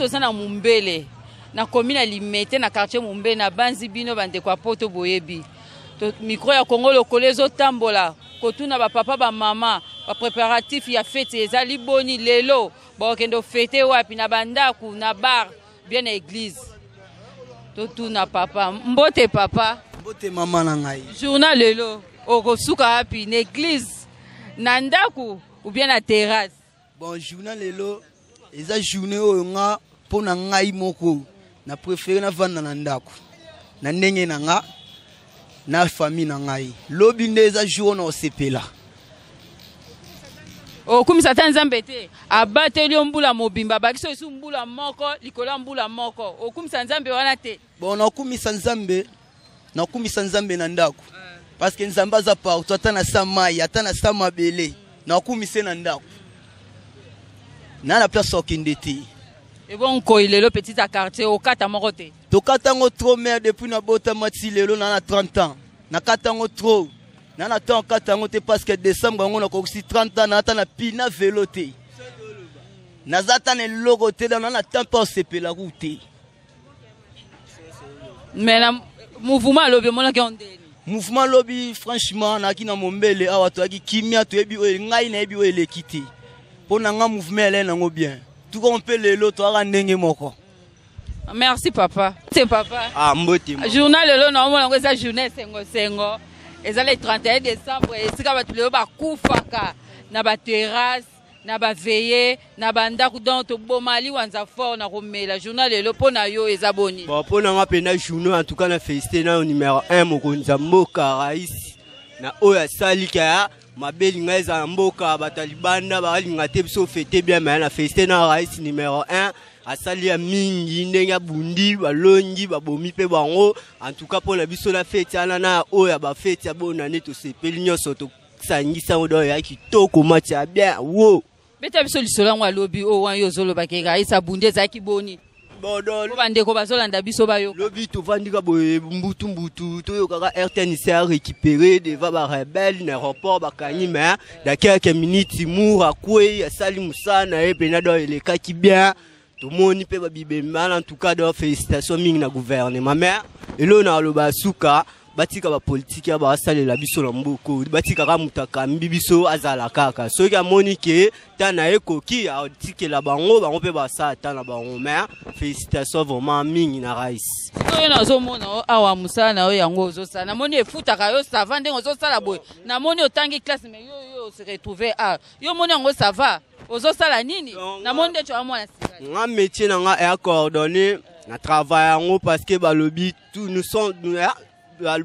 toza na Mumbele, nakomi na Limete na quartier Mumbele, nabanzi bino bandeko ya poto boyebi. Micro ya Congo lokolo ezotambola kotuna ba papa ba mama ba préparatif ya fete ezali boni lelo, bakokende fete wapi, na bandaku, na bar, bien na église. Totuna papa. Mbote papa. Mbote mama na ngai. Journal lelo okosuka wapi, na église, na ndaku ou bien na terrasse? Bon, journal lelo eza journée oyo nga mpo na ngai moko na préféré navanda na ndako na ndenge na nga na famille na ngai. Lobi nde eza jour oyo na osepela. Okumisa ata Nzambe te, abateli yo mbula mobimba, abakisi yo lisusu mbula moko likolo ya mbula moko, okumisa Nzambe wana te? Bon, nakumisa Nzambe, nakumisa Nzambe na ndako parce que Nzambe aza partout, ata na sa mai, ata na sa mabele, nakumisa na ndako na na place okende te. Ebon nkoi lelo petit ya quartier okata moko te? Tokata yango trop mare depuis nabotama ti lelo na na 30 ans, nakata yango trop na na temps okata yango te parce que décembre yango nakokisi 30 ans, na ata na pina velo te, naza ata na eloko te, na na temps mpe osepela ku te. Mais na mouvement alobi omonaki yango ndeni? Mouvement lobi, franchement, nayaki na Mombele awa, toyaki kimia, toyebi oyo ngai nayebi oyo eleki te. Mpo na nga mouvement elai nango bien, tuka mpe lelo toyaka ndenge moko. Merci papa. C'est papa. Ah, mbote. Journal lelo na omona ngo eza journée sengo sengo. Eza le 31 décembre esika bato lelo bakufaka na ba terrasse, na ba veillée, na ba ndako, donc toboma liwanza fort na komela. Journal lelo mpo na yo eza boni? Bon, mpo na nga mpenza journée, en tout cas na félicité na numéro 1 mokonzi ya mboka rais na oyo asali kaya mabe elinga ezala na mboka, bato ya libanda balinga te biso fete bien, mais na félicité na rais numéro 1 asali ya mingi ndenge abundi balongi babomi mpe bango. En tout cas mpo na biso na feti wana na oyo ya bafeti ya bonane tosepeli nyonso, tosangisa yango, donc ya kitoko, match ya bien wo. Beta biso lisolo yango alobi oyo wana yo ozolobaki rais abundi ezalaki boni? Bon, Po bandeko bazolanda biso bayoka. Lobi tovandika boye mbutu mbutu, toyokaka RTNC a récupéré devant barebelle na aéroport, bakangi, mais dans quelques minutes mour akwei, asali mosala na ye mpena, donc elekaki bien, tomoni mpe babibembe wana. En tout cas donc félicitation mingi na gouvernement, mais eloko na aloba suka, batika bapolitike ya basalela biso na mboka, batikaka moto akambi biso azala kaka, soki amoni ke ta na ye koki atikela bango, bango mpe basala ta na bango, mais félicitation vraiment mingi na rais. Sikoyo nazomona o awa mosala na yo yango ozosala, namoni efutaka yo, ça va ndenge ozosala boye? Namoni otangi classe, mais yo ose retrouve a yo moni yango, ça va? Ozosala nini? Namoni nde tyoa mwana sika. Nga métier na nga eya coordonné na travail yango parce que balobi tout nous sommes nous,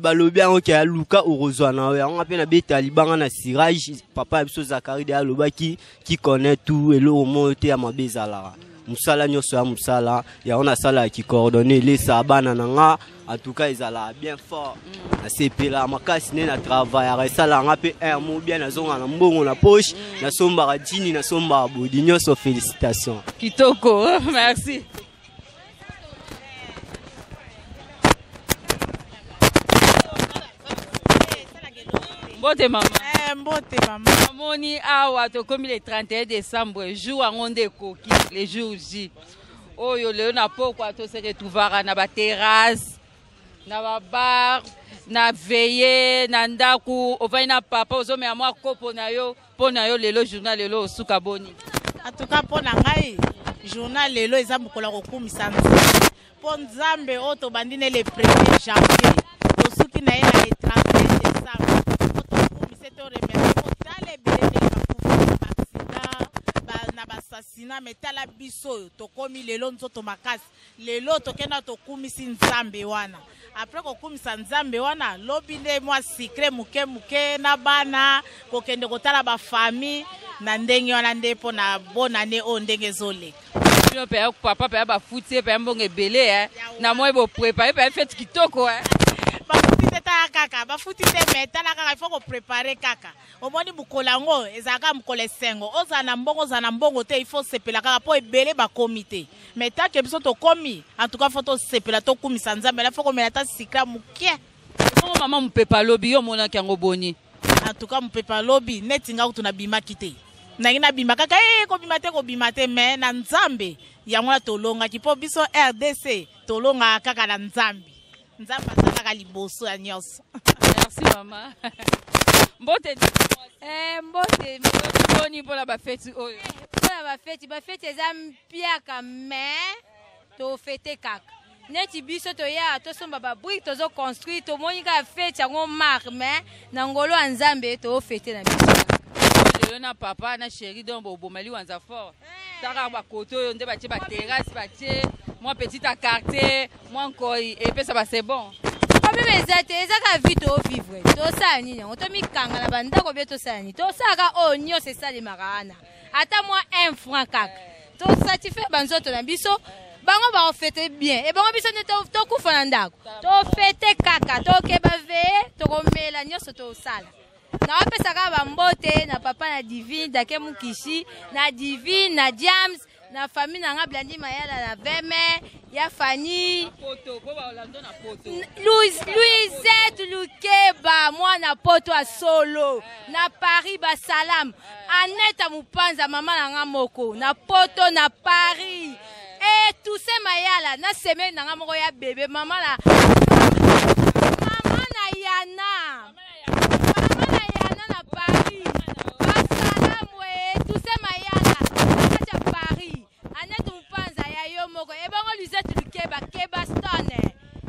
balobi yango ke aluka okozwa na yo yango. Mpe nabeta libanga na cirage papa ya biso Zakari de alobaki qui connaît tout, eloko moko te ya mabe ezalaka, mosala nyonso ya mosala yango nasalaka kicoordonné, elesaka bana na nga. En tout cas ezalaka bien fort, nasepelaka makasi nde na travaillaka, esalaka nga mpe air mo bien, nazonga na mbongo na poche, nasombaka jini, nasombaka bodi nyonso. Félicitation. Kitoko, merci. Mbote mama. Mbote mama. Namoni awa tokomi le 31 décembre, jour yango nde ekoki, le jour J oyo lelo na pokwa tose retrouvaka na baterrasse, na babar, na veille, na ndako, ovandi na papa, ozomela mwa kopo na yo. Mpo na yo lelo journal lelo osuka boni? En tout cas mpo na ngai journal lelo eza mokolo ya kokumisa Nzambe, mpo Nzambe oyo tobandi ne le 1er janvier, tosuki na ye na le 31 décembre, mpo tokumise, to remercie, mpo tala ebele ndenge bakufi na baaccident, na baassassinat, mais tala biso oyo tokomi lelo nzoto makasi. Lelo tokenda tokumisi Nzambe wana, après kokumisa Nzambe wana, lobi nde mwa sucré moke moke na bana, kokende kotala bafamille na ndenge wana nde mpo na bonne année oyo ndenge ezoleka. Bino mpe papa mpe bafuti ye mpe mbongo ebele na moi, boprépare mpe fête kitoko. Bafuti te, tala kaka, bafuti te, mais tala kaka, il faut koprépare kaka. Omoni mokolo yango ezalaka mokolo esengo, ozala na mbongo, ozala na mbongo te, il faut sepela kaka mpo ebele bakomi te, mais tant que biso tokomi, en tout cas faut tosepela, tokumisa Nzambe na faut komela ata sucré moke. Bongo mama, mopepe alobi yo omonaki yango boni? En tout cas mopepe alobi neti nga kutu nabimaki te. Nangi nabima kaka e kobima te, kobima te, mais na Nzambe yango wana tolongaki, mpo biso RDC tolongaka kaka na Nzambe. Nzambe aza kaka liboso ya nyonso. Merci mama. Mbote. Mbote. Boni mpona bafeti oyo? Mpona bafeti, bafeti eza mpiaka, mais tofete kaka neti biso toya tosomba babriques, tozoconstruire, tomoni kaka feti yango marque, mais na ngolo ya Nzambe tofete na biso. Lelo na papa na chéri, donc bobomali wanza fort. Taka bakote oyo nde batie baterrasse, batie mwa petit quartier, mwa nkoi epesa ba, c'est bon. Problème eza te, eza kaka vie tovivre. Tosala nini yango? Tomikanga na bandako bie, tosala nini? Tosalaka oyo nyonso esalemaka wana, ata mwa 1 franc kaka tosatisfaire banzoto na biso. Bango bakofete bien, ebongo biso nde tokufa na ndako? Tofete kaka, tokeba veye, tokomela nyonso, tosala. Nawapesa kaka bambote na papa na Divine Dake Mukishi, na Divine, na James, na famille na nga Blandi Mayala, na Veme ya Fani. Poto po baolando na poto. Louisette Lukeba, mwana poto ya solo na Paris, basalam Aneta Mopanza, mama na nga moko na poto na Paris, e Tuse Mayala na semeli na nga moko ya bebe, mama na Yana, mama na Yana na Paris, basalamu e Tuse Mayala na kati ya Paris, Anete Mopanza ya yo moko. Ebongo Louisette Lukeba, Keba Stone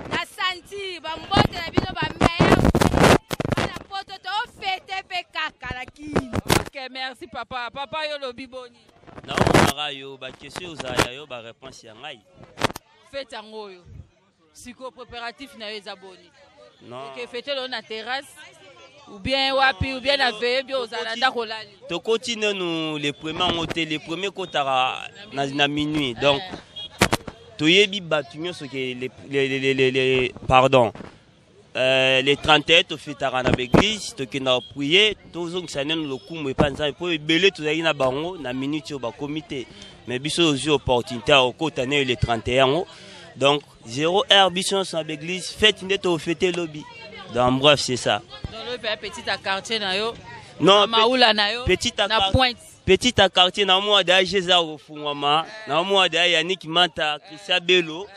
na sentir bambote na bino, bameilleur bana poto. Tofete mpe kaka na Kini. Ok, merci papa. Papa, yo lobi boni? Naomonaka yo baquestion ozala ya yo, baréponse ya ngai. Fete yango oyo sikoyo, préparatif na yo eza boni? Non. Oke fete lelo na terrasse ou bien wapi, ou bien na veye bi ozala na ndako olali? Tokoti nanu le premier yango te. Le premier kotaka na minuit, donc toyebi bato nyonso ke le, pardon, le 31 tofetaka na baeglise, tokendaka prier, tozongisa nano lokumu epa Nzambe, mpo ebele tozalaki na bango na minute oyo bakomi te, mais biso ozwi opportunité ya kokota ne le 31 yango. Donc 0 heure biso nyonso na baeglise, fête nde tofete lobi. Donc bref, c'est ça. Donc lobi mpe petit à quartier na yo? Non. Maula na yo? Petit à na pointe. Petit à quartier na mwa da eza kofungwama, na mwa da Yannick Manta, Christian Belo,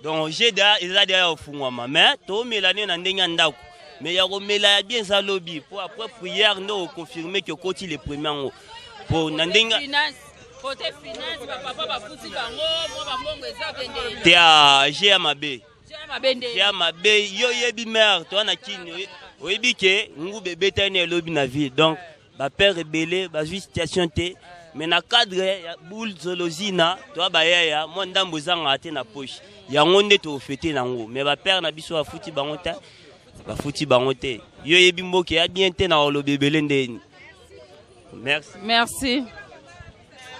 donc je da eza da ya kofungwama, mais tomela nde na ndenge ya ndako, mais ya komela ya bien eza lobi, po après prière nde oconfirme ke okoti le premier yango, po na ndenge Finance, côté finance, bapapa bafuti bango mwa bambongo eza kende? Te, a je ya mabe. Ya mabe nde? Ya mabe. Yo oyebi mare toa na Kini, oyebi ke nguba ebetani na elobi na ville, donc bapère ebele bazwi situation te, mais na cadre ya boule zolozina toa bayaya mwa ndambo ezangaka te na poche, yango nde tofete nango, mais bapère na biso bafuti bango te, bafuti bango te. Yo oyebi mboka ya bien te, na koloba ebele ndeni. Merci. Merci.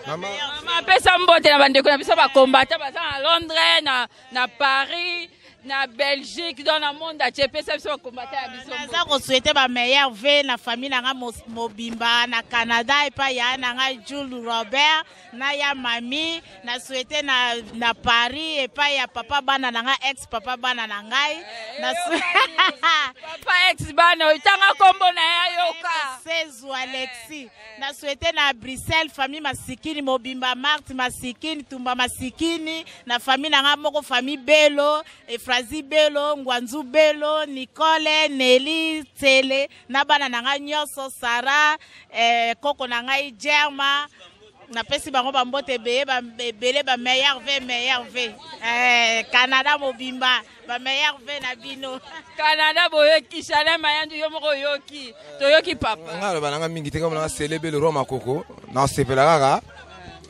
Mama. Mama, apesa mbote na bandeko na biso bakombata baza na Londres, na Paris, na Belgique, donc na monde atie. Epesa biso bakombata ya biso mbote. Naza kosouhaiter bameilleurs vœux na famille na nga mobimba na Canada, epai ya na ngai Jules Robert na ya mami. Na souhaite na Paris epai ya papa bana na ngai, ex papa bana na ngai na Papa ex bana oyo, tanga nkombo na ye ayoka. Sezu Alexis. Na souhaite na Bruxelles famille Masikini mobimba, Marte Masikini, Tumba Masikini, na famille na ngai moko, famille Belo, Efrazi Belo, Ngwanzu Belo, Nicole, Neli Tele, na bana na ngai nyonso, Sara, koko na ngai Germa. Napesi bango bambote ebele, ebele, bameilleurs vœux, meilleurs vœux, Canada mobimba, bameilleurs vœux na bino. Canada boyoki, Chanel Mayandu, yo moko oyoki, toyoki papa. Nga aloba nanga mingi te, kama nanga selebe le roi Makoko, nasepela kaka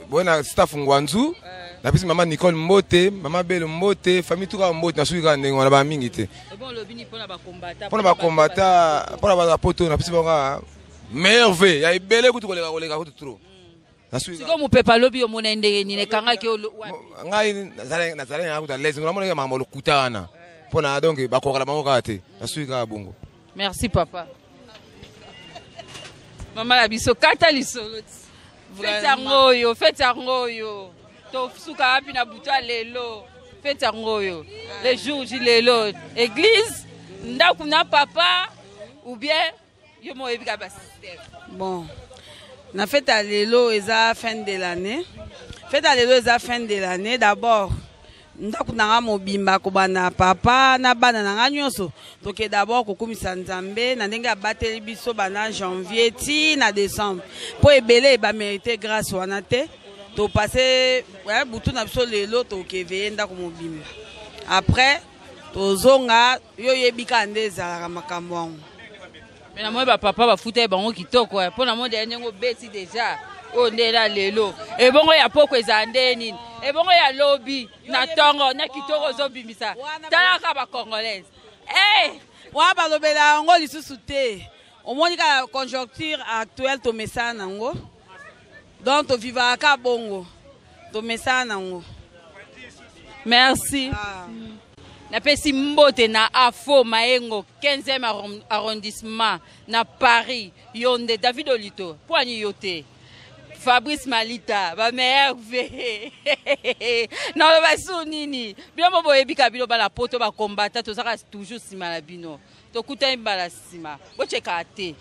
boye na staff Ngwanzu. Napesi mama Nicole mbote, mama Belo mbote, famille tuka mbote. Nasuki kaka ndenge wana, baa mingi te. Ebon, olobi nini mpona bakombata? Mpona bakombata, mpona baza poto, napesi bango kaka meilleurs vœux ya ebele kutu, koleka koleka kutu trop. Nasuki. Sikoyo mopepe alobi, omona ndenge nini ekangaki wapi? Ngai nazalaki nanga kutu alese, namonaki makambo lokuta wana mpona, donc bakokala bango kaka te. Nasuki kaka bongo. Merci papa. Mama na biso, kata lisolo ti. Fete yango oyo, fete yango oyo tosuka wapi na butu ya lelo? Fete yango oyo, le jour J lelo, église, ndako na papa, ou bien yo mo oyebi kaka basystème? Bon. Na fête ya lelo eza fin de l'année. Fête ya lelo eza fin de l'année d'abord. Ndako na nga mobimba kobanda papa na bana na nga nyonso toke d'abord kokumisa Nzambe na ndenge abateli biso banda janvier ti na décembre mpo ebele bamerite grâce wana te. Topase butu na biso lelo, tokeveye ndako mobimba, après tozonga. Yo oyebi kaka nde ezalaka makambo yango. Me namoni bapapa bafuta ye bango kitoko, mpo namoni deya ndenge obeti deja oyo nde na lelo. Ebongo ya poko ezala nde nini? Ebongo ya lobi na ntongo na kitoko ozobimisa, talaka bacongolaise. Hey! Wana balobela yango lisusu te. Omoni kaka conjoncture actuelle, tomesana nango, donc tovivaka kaka bongo, tomesana nango. Merci. Napesi mbote na Afo Maengo, 15e arrondissement na Paris. Yo nde David Olito, mpo ani yo te Fabrice Malita, bameilleur v naloba su nini? Bino mo boyebika, bino bana poto bakombata, tozaka toujours nsima na bino. Tokutani mbala nsima. Bocekaka te,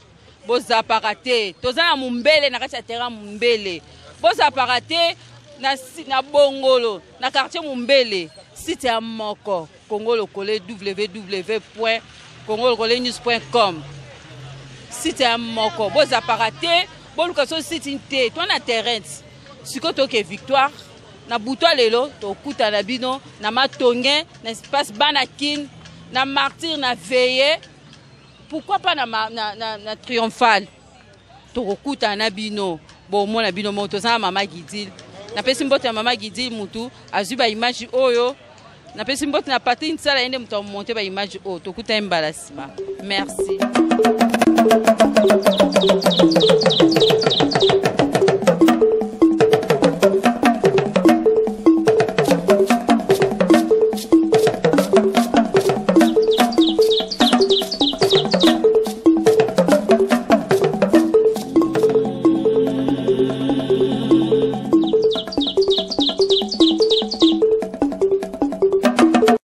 bozapaka te, toza na Mombele, na kati ya terrain Mombele. Bozapaka te na Bongolo, na quartier Mombele, site ya moko Congo Lokole, www congolokole news com, site ya moko. Bozapaka te, boluka so site te, to na terrain. Sikoyo toke victoire na butwa lelo, tokutana bino na Matonge, na espace Bana Kin, na Martyr, na Veye, pourquoi pas na Triomphal. Tokokutana na bino, bomona bino moko. Toza na mama Gidile. Napesi mbote ya mama Gidile, mutu azwi baimage oyo. Napesi mbote na Patrik Nsala, ye nde moto amonte baimage oyo. Tokutani mbala nsima, merci.